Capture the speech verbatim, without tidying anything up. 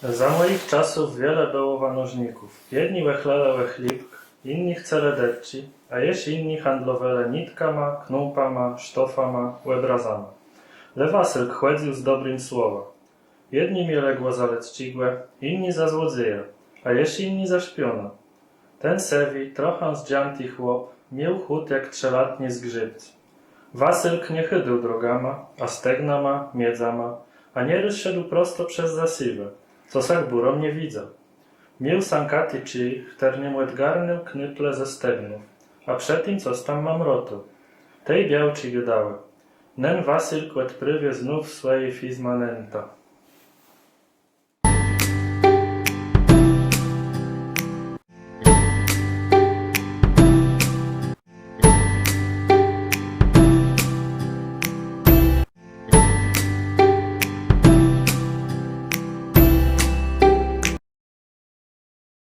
Za mòjich czasów wiele bëło wanożników. Jedny wëchlelë we chlébk, jiny chcelë dëtczi, a jesz jiny handlowelë nitkama, knôpama, sztofama, òbrazama. Le Wasylk chòdzył z dobrim słowã. Jedny mielë gò za letczégò, jiny za złodzeja, a jesz jiny za szpióna. Ten sëwi, trochã zdżãti chłop miôł chùt jak trzelatny zgrzëbc. Wasylk nie chôdôł drogama, a stegnama, miedzama, a nierôz szedł prosto przez zasywã, co sã gbùróm nie widza. Miôł sãkati czij, chtërnym òdgarnął knôple ze stegnów, a przë tim cos tam mamrotôł. Tej białczi gôdałë: Nen Wasylk òdprôwiô znów swòje fizmanenta.